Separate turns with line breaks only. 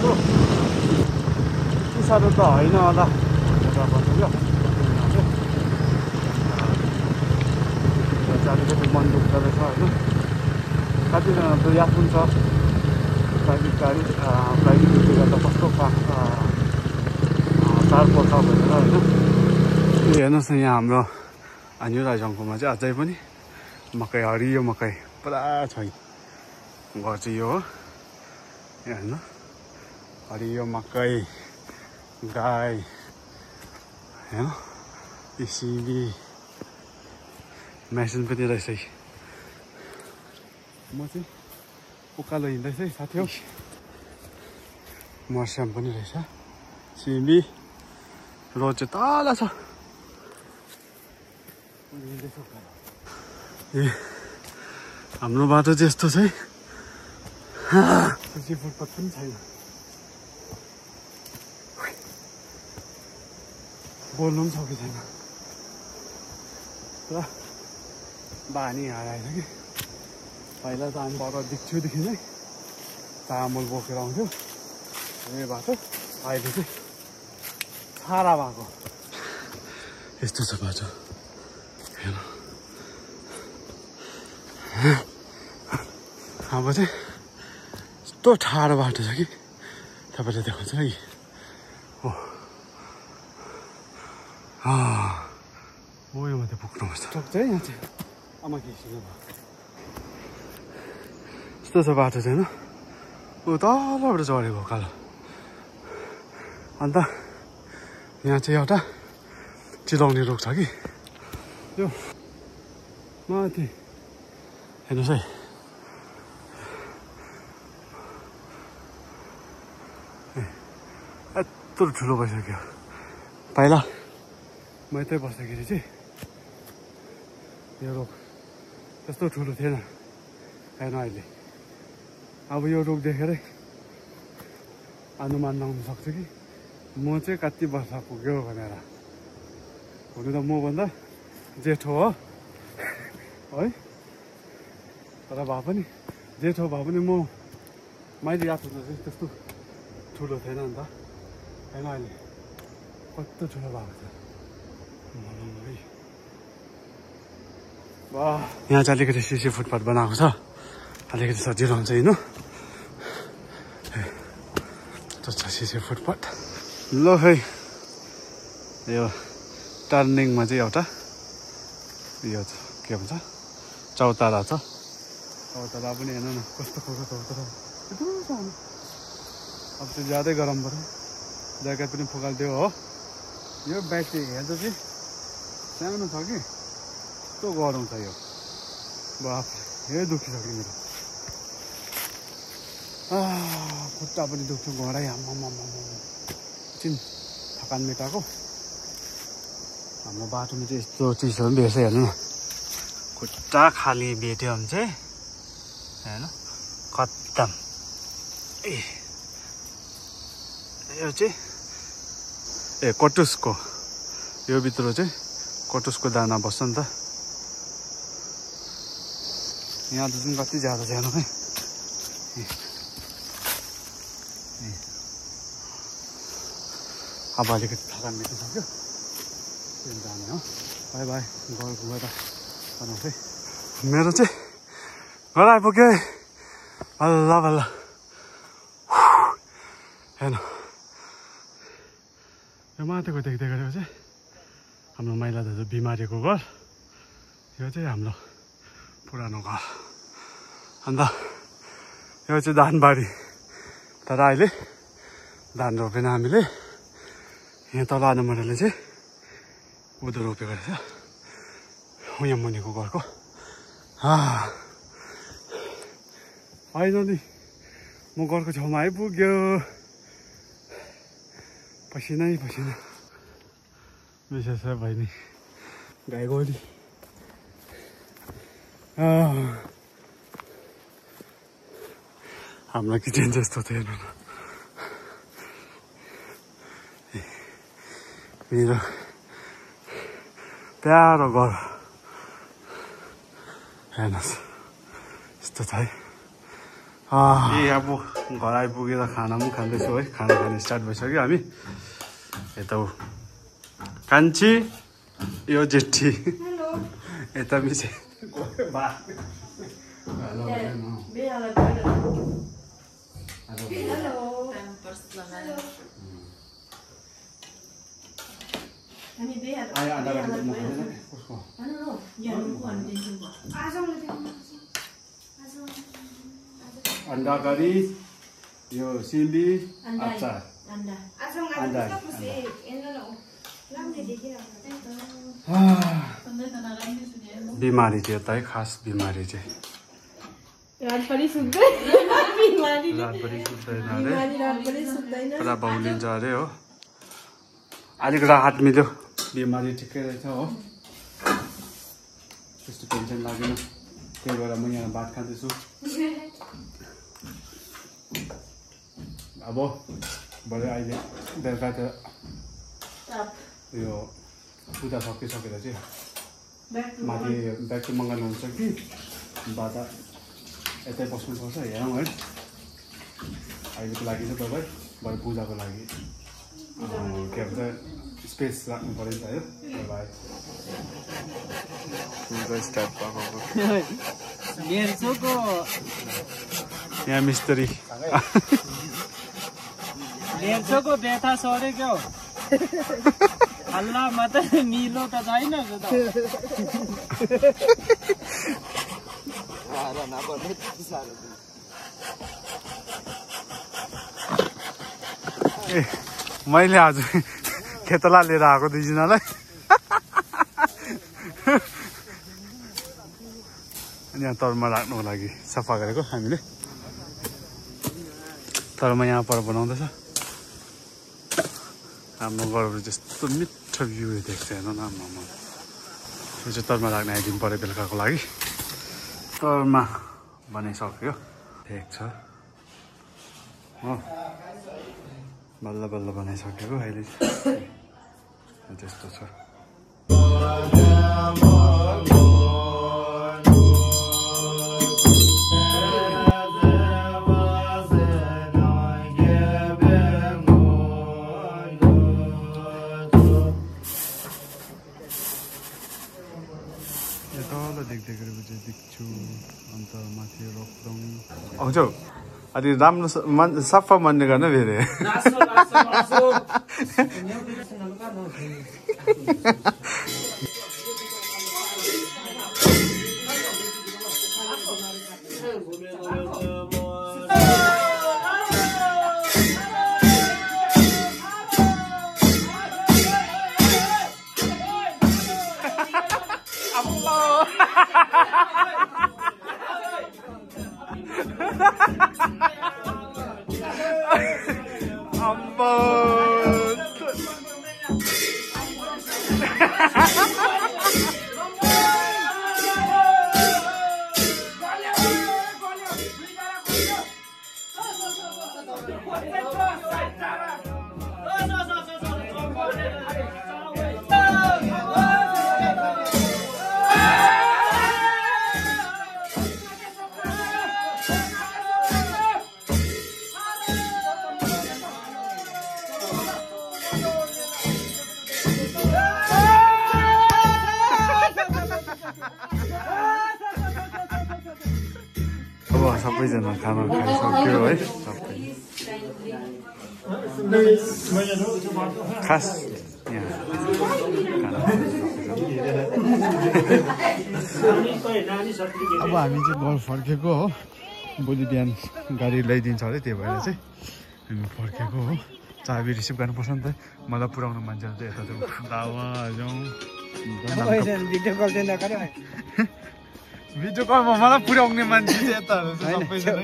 त्यति साह्रो त होइन होला भनेर भन्नुभयो। अलिकति मन दुख्दो रहेछ होइन। कतिजना त याद पनि छ प्राइभेट गाडी प्राइभेट ड्युटी गर्दा कस्तो साह्रो पर्छ भनेर होइन। हेर्नुहोस् न यहाँ हाम्रो न्यू राइजङकोमा चाहिँ अझै पनि मकै हरियो मकै पुरा छ। घर चाहिँ यो हो हेर्नु हरियो मकै गाई होइन सिमी मेसिन पनि रहेछ। म चाहिँ उकालो हिँड्दैछ है साथी हो। मर्स्याम पनि रहेछ सिमी रोड चाहिँ तल छ। ए हाम्रो बाटो चाहिँ यस्तो चाहिँ फुटपाथ पनि छैन। बोल्नु पनि सकेको छैन र बानी हराएछ कि। पहिला त हामी पर दिक्षुदेखि नै चामल बोकेर आउँथ्यो यो बाटो। अहिले चाहिँ छाडा भएको यस्तो छ बाटो हेर्नु। अब चाहिँ यस्तो ठाडो बाटो छ कि तपाईँले देखाउँछ है। हो यो मात्रै पुग्नुपर्छ टक्छ है। यहाँ चाहिँ आमा केसिनु भयो यस्तो छ बाटो चाहिँ होइन। ऊ तलबाट चढेको उकालो। अन्त यहाँ चाहिँ एउटा चिलाउने रुख छ कि यो माथि हेर्नुहोस् है। यत्रो ठुलो भइसक्यो। पहिला म यतै बस्दाखेरि चाहिँ यो रुख त्यस्तो ठुलो थिएन हेर्नु अहिले। अब यो रुख देखेरै अनुमान लगाउनु सक्छु कि म चाहिँ कति वर्ष पुग्यो भनेर। हुनु त मभन्दा जेठो हो है तर भए पनि जेठो भए पनि मैले याद हुँदा चाहिँ त्यस्तो ठुलो थिएन नि त होइन। अहिले कस्तो ठुलो भएको छ। यहाँ चाहिँ अलिकति सिसी फुटपाथ बनाएको छ अलिकति सजिलो हुन्छ हिँड्नु। त्यो छ सिसी फुटपाथ। ल है यो टर्निङमा चाहिँ एउटा यो के भन्छ चौतारा छ। चौतारा पनि हेर्नु न कस्तो खालको चौतारा यत्रो सानो। अब चाहिँ ज्यादै गरम पऱ्यो ज्याकेट पनि फुकालिदियो हो। यो ब्याट्री हेर्दा चाहिँ सानो छ कि यस्तो गरम छ यो। बाफ यो दुखिसक्यो मेरो। खुट्टा पनि दुख्यो घोडै आम्मा एकछिन थकान मेटाएको। हाम्रो बाटोमा चाहिँ यस्तो चिजहरू पनि भेट्छ हेर्नु न। खुट्टा खाली भेट्यो भने चाहिँ होइन खत्तम। यो चाहिँ कटुसको यो भित्र चाहिँ कटुसको दाना बस्छ नि त। यहाँ त जुन कति ज्यादा छ हेर्नु है। अब अलिकति थकान मेटिसक्यो जाने हो। बाई बाई घर गएर बनाउँछ है। मेरो चाहिँ घर आइपुग्यो है बल्ल बल्ल हेर्नु। यो माथिको देख्दै गरेको चाहिँ हाम्रो महिला दाजु बिमारीको घर। यो चाहिँ हाम्रो पुरानो घर। अन्त यो चाहिँ धानबारी तर अहिले धान रोपेन हामीले। यहाँ तल आनुमण्डलले चाहिँ उँधो रोपेको रहेछ यहाँ मुनिको घरको। फाइनली म घरको छेउमा आइपुग्यो। पसिनै पसिना विशेष बहिनी गाई गोली हाम्रो किचन जस्तो थिएन। मेरो प्यारो घर हेर्नुहोस् यस्तो छ है। अब घर आइपुगेर खाना पनि खाँदैछौँ है खाना खाने स्टार्ट भइसक्यो हामी यता कान्छी यो जेठी यता मिसे अंडा करी यो सिमी अचार बिमारी चाहिँ यता है खास बिमारी चाहिँ रातभरि सुत्दैन अरे पुरा बाउलिन्छ अरे हो अलिक राहत मिल्यो बिमारी ठिकै रहेछ हो त्यस्तो टेन्सन लागेन त्यही भएर म यहाँ भात खाँदैछु अब भरे अहिले बेलुका त यो पूजा सकिसकेर चाहिँ माथि ब्याक टु मङ्गल हुन्छ कि बाटा यतै बस्नुपर्छ हेरौँ है अहिलेको लागि चाहिँ तपाईँ भरे पूजाको लागि के भन्छ स्पेस राख्नु पऱ्यो नि त है पूजा स्टार्ट भएको यहाँ मिस्त्री
को व्यथा सरे क्या हल्ला मात्रै मिलो त छैन
ए मैले आज खेतला लिएर आएको दुईजनालाई अनि यहाँ तरुमा राख्नुको लागि सफा गरेको हामीले तरुमा यहाँ पर बनाउँदैछ हाम्रो घरहरू जस्तो मिठो भ्यू देख्छ हेर्नु न यो चाहिँ तरुमा राख्ने आइदिनु पऱ्यो बेलुकाको लागि तरुमा बनाइसक्यो ठिक छ हो बल्ल बल्ल बनाइसकेको अहिले त्यस्तो छ देख्छु अन्त माथि रोक्दङ आउँछौ अलि राम्रो सफा मान्ने गर्न फेरि सबैजना खाना खाइसक्यो है सबै खास यहाँ अब हामी चाहिँ घर फर्केको हो भोलि बिहान गाडी ल्याइदिन्छ अरे त्यही भएर चाहिँ हामी फर्केको हो चाबी रिसिभ गर्नुपर्छ नि त मलाई पुऱ्याउनु मान्छेहरू चाहिँ यता चाहिँ दावा जाउँ भिडियो कलमा मलाई पुर्याउने मान्छे चाहिँ यताहरू सबैजना